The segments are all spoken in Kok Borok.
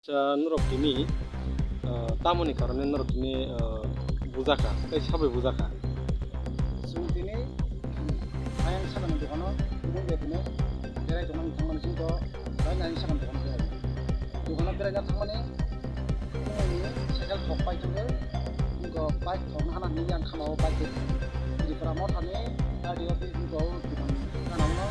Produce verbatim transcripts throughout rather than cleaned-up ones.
Acha, norok tini, ah, tamoni karone norok tini, ah, bujaka, tei sabai bujaka? Chwng tini ayang sakani dogano tubui bai tini berai tongmani thangmani chwngno bai ayang sakani dogano berai. Dogano beraina thangmani tubui cycle thok pai thangwi, wngkha bike thokna hana hinwi ang khamao bike twi. Tripura Mothani R D O office wngkha o dogan gana uno.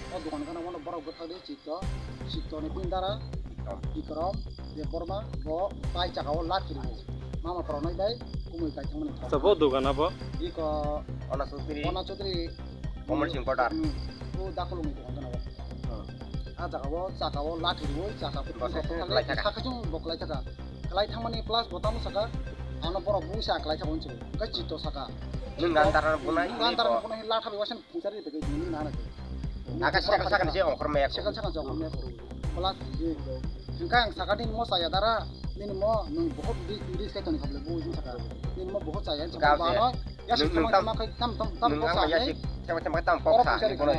O dogan gana uno borok bwthakdi Chitto, Chitto ni bini dara Bikram. Bikram Debbarma bo bai chakao lathi rwo. Mama pora noi bai kumui kai thangmani thok. Acha, bo dogan abo? Iko Ona Chaudhary. Ona Chaudhary. Komol Singh Poddar. Hmm. O dakolongni dogan gana bo. Hmm. A jagao chakao lathi rwo, chaka bo Bo se thangkha, klai thaka. Sakha chung bo klai thaka. Klai thangmani plus bo tamo saka, ano borok buisa klai thaka hwnwi saka. Hwnkhe Chitto saka. Nwng gandar bunai, nwng gandar bo bunai latha bai waisa. Pungsa ri tege nini nana ke. Aka saka saka ni se ongkhor me. Saka saka jok me. Plus, hingka ang saka nini mo saya dara, nini mo nung bohot di di saka toni khable bo jin saka. Nini mo bohot saya saka. Gao se. Bano ya sik tama tama kai tam tam tam pok sa. Nung ang ya sik tama tama tam pok sa. Oro pungsa ri ni bono.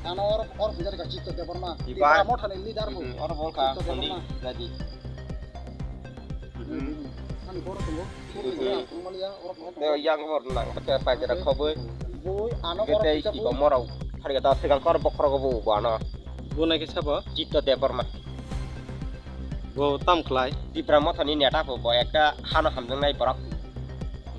Ano oro oro pungsa ri ka Chitto Debbarma. Ibar. Ibar Mothani leader bo. Hmm, oro bol ka. Chitto Debbarma. Nadi. Hmm. Ani borok tongo. Hmm. Borok tongo. Amalia, borok tongo. Tei yang bor nang, pakai pakai khoboi. Boi, ano borok tei tongo. Iko morok. Hari kata segang kor bokhorok bo bo ano. Bo nai ke sabo? Chitto Debbarma. Bo tam khlai. Tipra Mothani neta bo, bo ekta hano hamjaknai borok.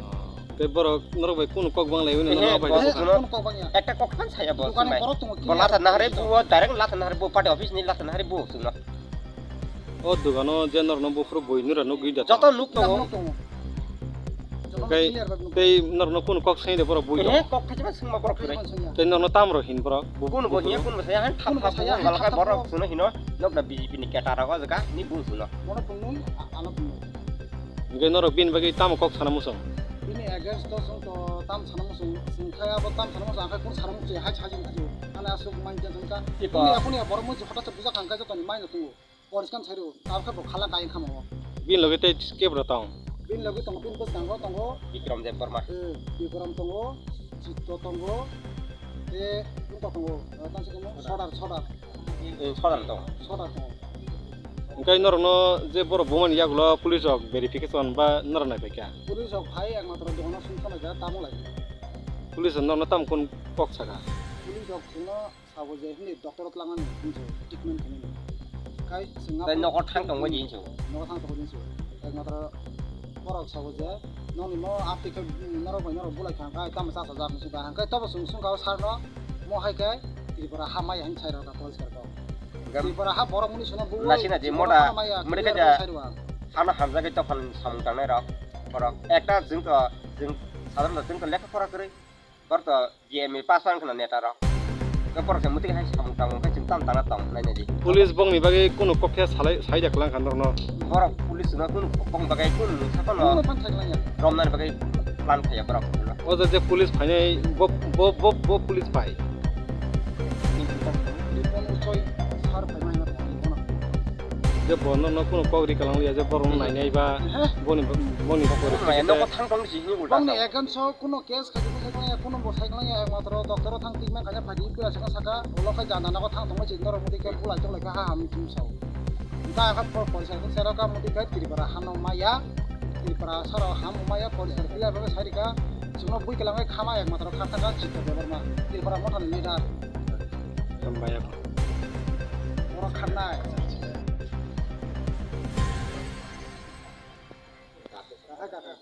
Oh. Tei borok norok bai kunu kok bang lai wini. Ehe, norok bai bo kok suno. Kunu kok bang ya. Ekta kok khan saya bo. Dukani sunai. Borok tongo. Bo latha nahare bo, direct latha nahare bo, party office ni latha nahare bo suno. O dogano je norokno buphuru bui nura nugwi da. Joto nuk tongo. Nuk tongo. Joto Tei, clear bai nuk. Tei norokno kunu kok seng de borok bui tongo. Ehe, kok khachiba sengma borok kok kore. Khachiba sengya. Tei norokno tam rok hin borok bu-, kunu bo buphuru. Hiya, kunu bo saya han thap thap bo galak borok suno hino. Nok da B J P ni keta rago jaga ni bu suno. Borok tongnun, a-, ano tongnun. Hingke norok bini bagwi tamo kok sana muchung? Bini against to chwng to tam sana muchung, chwng khe abo tam sana muchung, ang khe kunu sana muchung, hai sajing kaju. Ani aswk main tension ka. Ipa. Kunu ya, kunu ya, borok muchung hota se bujak hangka jotoni main tongo. Poriskar sai rw, tabuk khe bo khala kayang khamao. Bini loge tei kebra tong? Bini loge tongo, bini bwskango tongo. Bikram Debbarma. Eh, Bikram tongo, Chitto tongo, tei wngkha tongo, eh, tang se tongo, Sodar, Sodar. Eh, Sodar tongo. Sodar tongo. Hingke norokno je borok bumani yagulo police rok verification ba norok naipaikha? Police rok phai ekmatro dogano sumkha laijak, tamo lai. Police rok norokno tamo kok saka? Police rok chwngno sabo je hwnwi doctor o twlangmani hinwi treatment khainani. Kai chwng tei nogo thang tongmani hinwi. Nogo thang tongmani hinwi. Ekmatro borok sabo je nokni mo aptwi khe norok bai norok bulai kha khe tamo chasajak hinwi sungkha. Hwnkhe tobo chwng sungkha o sarno mo hai khe Tripura ha maya hinwi sai rwkha police rok. Tripura ha borok muni suna bu nasina je moda muni khe sai rwkha. Hano hamjagwi dophani samung tangnai rok borok ekta chwng to chwng sadharano chwng to lekha pora kwrwi. Borok to B M A pass wng khna neta rok. Ke borok se muti hai samung tangmung khe chwng tam tangna tong nai nai di. Police bongni bagwi kunu kok khe salai, sai da kwlang kha norokno. Borok police no kunu bong bagwi kunu sakno. Kunu pan sai kwlang ya. Romnani bagwi plan khaiya borok. O je, je police phainai bo, bo, bo, bo police phai. Ni police soi sar phai mai na. Je bo norokno kunu kok ri kwlang liya je borok no nainai ba boni, boni pore. Maya nogo thang tong si ni ulta. Bongni against o kunu case khaji bwsai kwlangya, kunu bwsai kwlangya, ekmatro doctor o thang treatment khaina phaidi, pila sakha saka, ulo khai jana nogo thang tongma chini norok muti khe bulai tong lai kha, ha ham chum sao. Hwnkhe ang kha por-, porisa khe sero ka muti khe Tripura hano maya, Tripura saro ham maya, porisa khe ya bagwi sai rika, chwngno bui kwlangwi khama ekmatro kha thaka Chitto Debbarma, Tripura Mothani leader. Maya. Borok kharnai. Kaka, kaka.